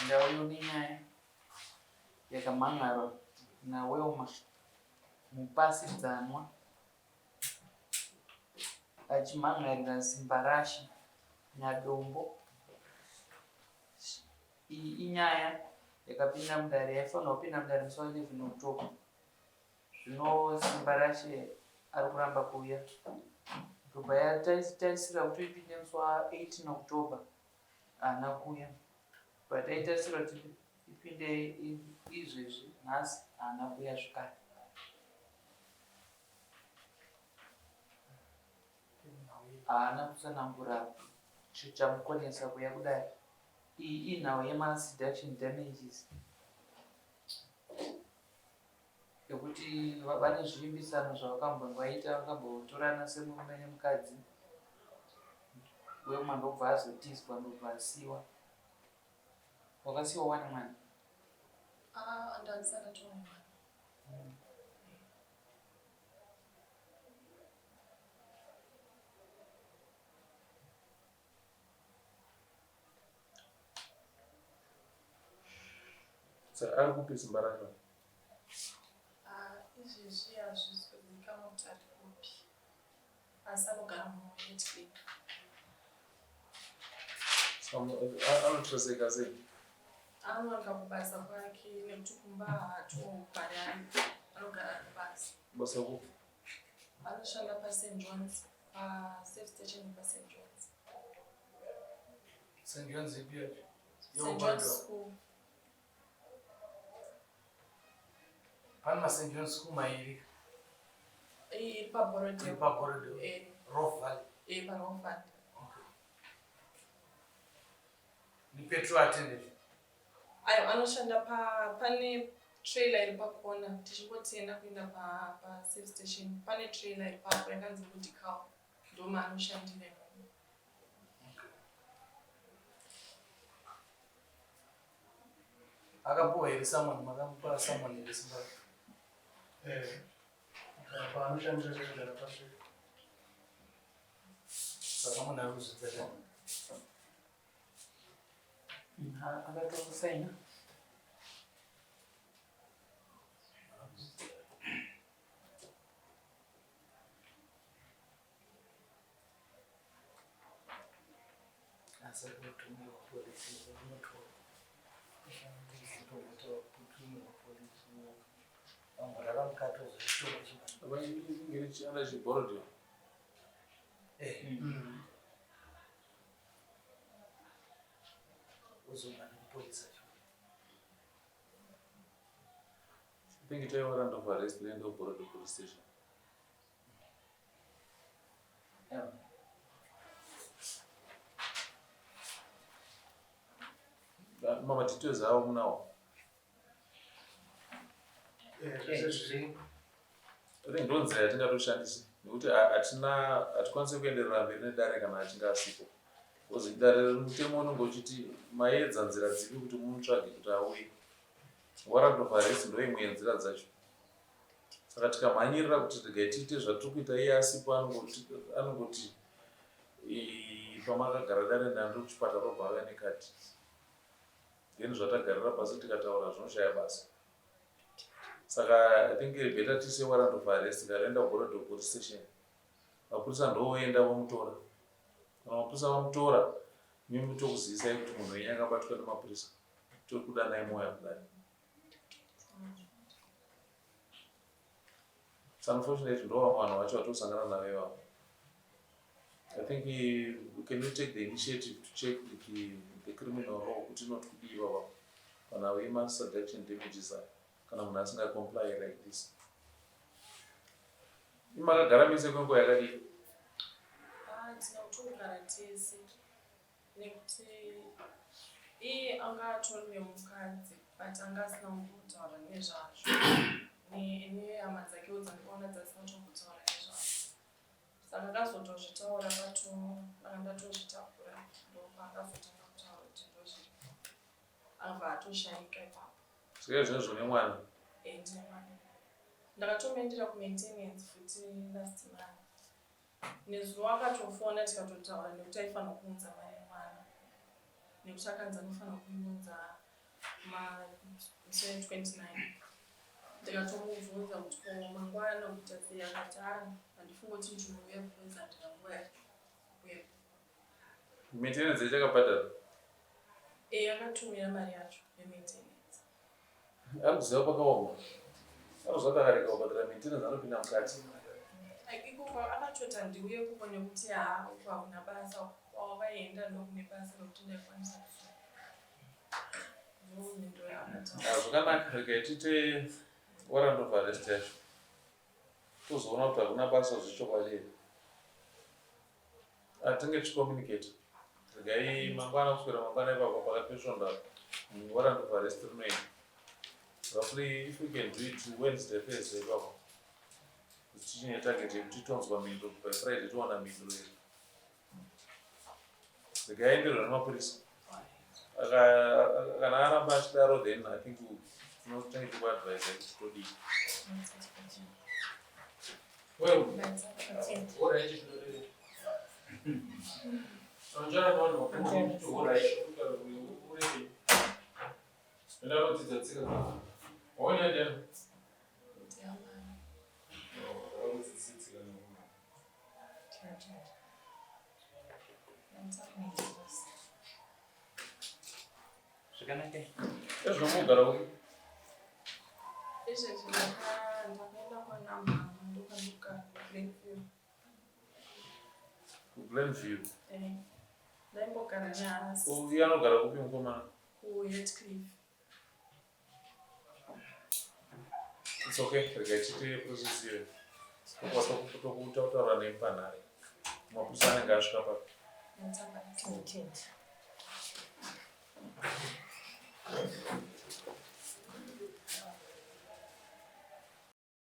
Ndauyo nenyaya yakamhan'arwa naWelma Mupasidzanwa achimhan'arira Simbarashe Nyadombo. Iyi inyaya yakapinda mudare yaifanirwa kupinda mudare musi wa 11 October. Zvino Simbarashe ari kuramba kuuya ndobva yatarisira kuti ipinde musi wa 18 October haana kuuya but aitarisira kuti ipinde izvezvi nhasi haana kuuya zvekare. Haana kutsanangura chichamukonesa kuuya kudare. Iyi inhau yemaseduction damages yekuti vane zviimbisano zvavakambonge vaita vakambotorana semurume nemukadzi wemwa ndobva azotizwa ndobva asiwa wakasiwa wani mwana ah, ndandisati ndatoona mwana Saka ari kupi simba racho? Ah, izvezvi hazvisi kuzivikanwa kuti ari kupi asi anogara muHeadley. Anotraceka sei? Anowanika kubasa kwake nekuti kumba haatogari ariko, anogara ari kubasa. Basa kupi? Anoshanda paSt John's, pasafe station paSt John's. St John's ipi yacho? St John's School. Pane maSt John's School mairi. Iri paBorodale. Iri paBorodale. Eh. Rock Valley. Eh, paRock Valley. Okay. Ni petrol attendant. Ayo anoshanda pa pane trailer iri pakona tichingotenda kuenda pa pa safe station pane trailer iri papo yakanzi Medical ndomaanoshandira imomo. Akapuwa here summon? Makamupa summon here simba? Eh. Paanoshandira chakagara pasvika. Saka munhu ari kuzvidza chani? Akatosaina. I think itai warrant of arrest land of Bordeaux police station. Mama details avo munawo. I think ndonzira yatingatoshandisa nekuti hatina hatikwanise kuenderera mberi nedare kana achinge asipo because dare remutemo unenge uchiti maedza nzira dzipi kuti mumutsvage kuti auye warrant of arrest ndoimwe yenzira dzacho Saka tikamhanyirira kuti regai tiite zvatiri kuita iye asipo anongoti pamakagara dare ndandiri kuchipatara obva auya nekati then zvatagarira pasi tikataura zvinoshaya basa saka i think better tiise warrant of arrest karoenda kuborder police station mapurisa ndooenda vomutora kana mapurisa vamutora mimi tokuzivisai kuti munhu wenyu akabatwa nemapurisa tokudanai moya kudai It's unfortunate ndo vamwe vanhu vacho vatosangana navo ivavo. I think can you take the initiative to check the criminal law kuti inoti kudii ivava kana wema seduction damages aya kana munhu asinga comply like this. Imakagara mese kwenguva yakadii? Ah, tinotogara tese. Nekuti iye anga atori nemukadzi but anga asina kumbotaura nezvazvo nehama dzakewo dzandikaona dzasina kutombotaura nezvazvo saka akazotozvitaura pato anga ndatozvitakura ndopaakazotanga kutaura kuti ndozviripo abva atoshaika ipapo Saka izvozvo une mwana? Eh, ndine mwana. Ndakatomuendera kumaintenance futi last month. Nezuro akatofona tikatotaura nekuti aifanirwa kuunza mari yemwana nekuti akanzi anofanirwa kuiunza Musi we29 ndikatomubvunza kuti ko mangwana kuita sei, akati a handifungi kuti ndinouya because handina nguva yacho kuuya. Maintenance yachakabhadhara? E, akatumira mari yacho yemaintenance. Ari kuziva pakaoma, anoziva kuti akarega kubhadhara maintenance anopinda mukati. Ikoko akatoti handiuye kuko nekuti haa, uko hakuna basa, kwawakaenda ndokune basa nokuti ndaikwanisa kusuka. Ndomhinduro yaakataura. Ah, zvakanaka, regai tiite warrant of arrest yacho, tozoona kuti hakuna basa zvechokwadi here. Atinge tichicommunicate, regai mangwana, kuswera mangwana ipapo pakati pesvondo apo, warrant of arrest rinoenda. Roughly, if we can do it Wednesday, Thursday ipapo, tichine target yekuti tonzwa mhinduro by Friday, towana mhinduro here. Regai aenderwe nemapurisa. Kana aramba achidaro, then I think tinotenge tikuadvisa kuti todii. Well, hora yacho zvinoreva. Anjara vanhu vakuru kuti hora yacho ureve. Enda kudzidza tsika dzako. Waona Diana? Wakudzidzisa tsika nekuno. Zvakanaka. Ezvinomugara kupi? Izvezvi ndakaenda kwana mama, ndokandogara kuGlenview. KuGlenview? Eh, ndaimbogara neHasi. Uye anogara kupi mukomana? KuHatcliffe. It's okay, regai tiite process iyo, tokutaura nemupanhare, mapurisa anenge asvika papi. Matsamba. Tinotenda.